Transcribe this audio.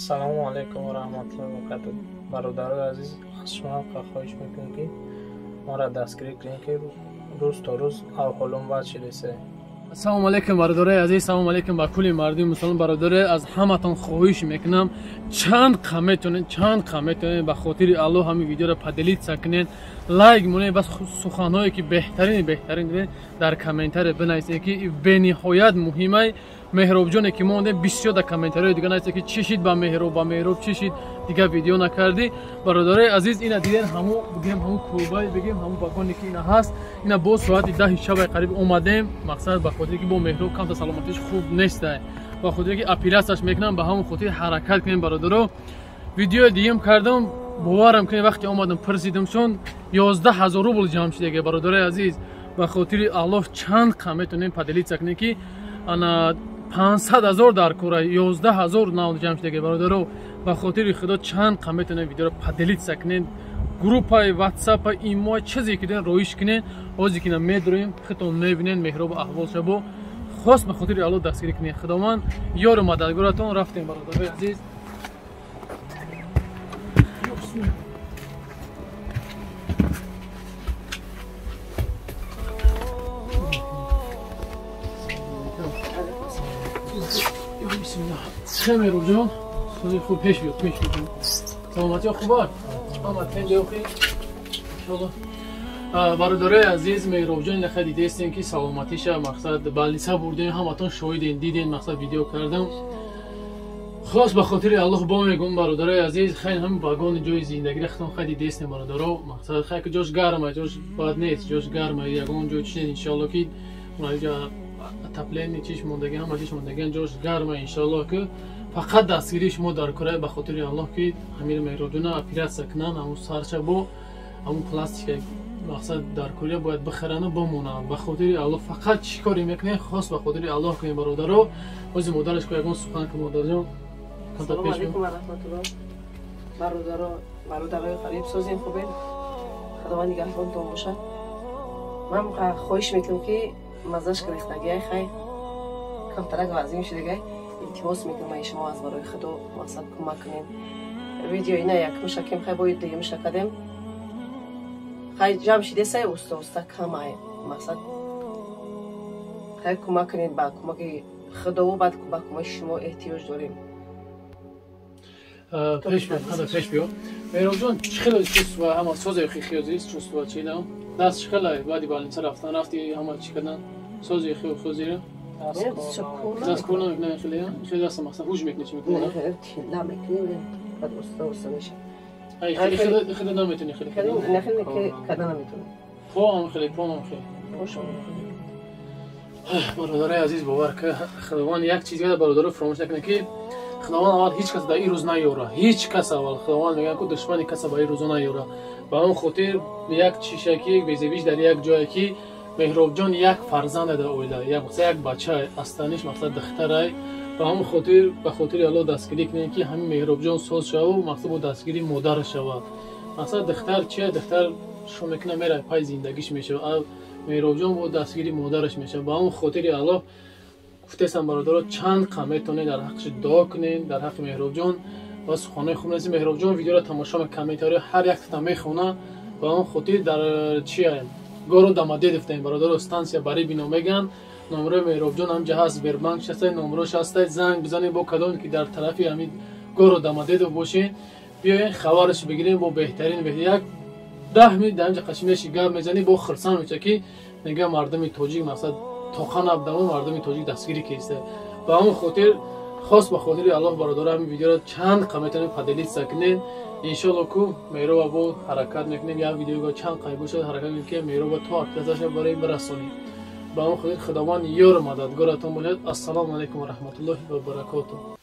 Салому алайкум ва раҳматуллоҳи ва баракатуҳ. Бародарои азиз, аз шумо хоҳиш мекунем, ки моро дастгирӣ кунед, ки рӯз то рӯз аҳволум бад шудааст. Ассалому алайкум, бародарои азиз, салому алайкум ба кулли мардуми мусулмон. Бародарои, аз ҳаматон хоҳиш мекунам, чанд қа метонед, чанд қа метонед, ба хотири Аллоҳ ҳамин видеоро поделиться кунед, лайк монед, бас суханҳое ки беҳтарин беҳтарин дар комментария бинависед, ки бениҳоят муҳимай. Меҳробҷоне ки мондем, бисёр дар комментариҳои дига нависед, ки чӣ шид ба Меҳроб, ба Меҳроб чӣ шид, дига видео накардӣ. Бародарои азиз, ина диден, ҳаму бигем, ҳаму кӯлбай бигем, ҳаму вагоне ки ина ҳаст, ина боз соати 10 шабай қариб омадем. Мақсад ба хотире ки бо Меҳроб камта саломатиш хуб нестай, ба хотире ки оператсияш мекунам, ба ҳамон хотир ҳаракат кунем. Бародаро, видеои дигим кардам, боварам кунед, вақте омадам пурсидамшон, 11 000 рубл ҷамъ шидаге. Бародарои азиз, ба хотири Аллоҳ чанд қа метонем поделиться кунем, ки ана 500 000 дар кора, 11 000 нав ҷамъ шидаге. Бародаро, ба хотири Худо чанд қа метонем видеоро поделиться кунем, группаи ватсапа, имо, чизе ки дорем роиш кунем. Ҳозир ки медроем, худтон мебинед Меҳробу аҳволша. Бо хос ба хотири Аллоҳ дастгирӣ кунед, Худованд ёру мададгоратон. Рафтем, бародарои азиз. Чӣ, Меҳробҷон, хуб пеш биёд, пеш биёд. Саломатиё хуба, ҳама тенҷохи, иншолло. Бародарои азиз, Меҳробҷон инаха дидестем, ки саломатиша мақсад больница бурдем, ҳаматон шоҳиден, диден, мақсад видео кардам. Хос ба хотири Аллоҳ бо мегӯм, бародарои азиз, хеле ҳам вагони ҷои зиндагӣ рахтон хай дидестем, бародаро. Мақсад хай ки ҷош гарма, ҷош бад нест, ҷош гарма, ягон ҷой чи нест, иншолло, ки отопление чиш мондаги, ҳама чиш мондаги, ҷош гарма, иншолло, ки фақат дастгирии шумо дар кора, ба хотири Аллоҳ, ки ҳамир Меҳробҷона оператсия кунанд, ҳамун сарча бо ҳамун пластика мақсад дар курия бояд бихарану бимонанд. Ба хотири Аллоҳ фақат чӣ коре мекунем, хос ба хотири Аллоҳ кунем, бародаро. Ҳозир модараш ко ягон сухан ки, модарҷон. Ассалому алайкум ва раҳматуллоҳ. Бародаро, бародарои ғариб, созин, хубен, Худованд нигаҳбонтон бошад. Ман хоҳиш мекунам, ки маззаш гирифтагиай, хай камтарак вазин шудагай. Илтимос мекунам ай шумо, аз барои Худо мақсад кӯмак кунем. Видео ина якумша кем, хай бои дуюмша кардем, хай ҷамъ шидесай, уста уста камай. Мақсад хай кӯмак кунед, ба кӯмаки Худову баъд ба кӯмаки шумо эҳтиёҷ дорем. Пеш биё, пеш биё, Меҳробҷон. Чӣ хеле чувства, ҳама созе хиёзист, чувства чи да даст чӣ хеле баъди больница рафтан, рафти, ҳама чӣ кардан, сози хиёзира даст кор намекунад, хеле хеле даста мақсад ҳуж мекунад, чӣ мекунад? Тилла мекунем, баъд уста уста меша. Хеле хеле наметони, хеле хеле карда наметонам. Поам хеле, поам хеле. Бародарои азиз, бовар ки Худованд як чиз бародаро фаромӯш накунад, ки Худованд аввал ҳеҷ кас дар ин рӯз наёра, ҳеҷ кас. Аввал Худованд мегӯяд, ки душмани каса ба ин рӯзо наёра. Ба он хотир як чишаки безебиш дар як ҷое, ки Меҳробҷон як фарзанда дар оила, як бача астаниш, мақсад духтарай. Ба ҳамон хотир ба хотири Аллоҳ дастгирӣ кунем, ки ҳамин Меҳробҷон соз шаву мақсад бо дастгирии модар шавад. Мақсад духтар чия, духтар шо мекуна, мера пай зиндагиш мешавад, Меҳробҷон бо дастгирии модараш мешавад. Ба ҳамон хотири Аллоҳ гуфтесам, бародаро, чанд қа метавонед дар ҳаққаш дуо кунед, дар ҳаққи Меҳробҷон ва суханҳои хуб наси. Меҳробҷон видеоро тамошо, комментариҳо ҳар яктата мехона. Ба он хотир дар чия город Домодедово даем, бародаро, станция Барыбино мегӯянд. Номерои Меҳробҷон ҳамҷа ҳаст, Сбербанк ҳастай, номерош ҳастай, занг бизанед. Бо кадоме ки дар тарафи ҳамин город Домодедово бошед, биёен, хабараш бигирем. Бо беҳтарин як 10 минут дар ҳамҷа қаши меши, гап мезанӣ, бо хирсан меша, ки мега мардуми тоҷик мақсад тоқа набдамо, мардуми тоҷик дастгирӣ киста. Ба ҳамон хотир хос ба хотири Аллоҳ, бародаро, ҳамин видеоро чанд қа метавонед поделиться кунед. Иншолло ку Меҳроба бо ҳаракат мекунем, як видеого чанд қай бошад, ҳаракат мекунем, ки Меҳроба то оператсияша барои бирасонем. Ба ҳамон хотир Худованд ёру мададгоратон бошад. Ассалому алайкум ва раҳматуллоҳи ва баракотуҳ.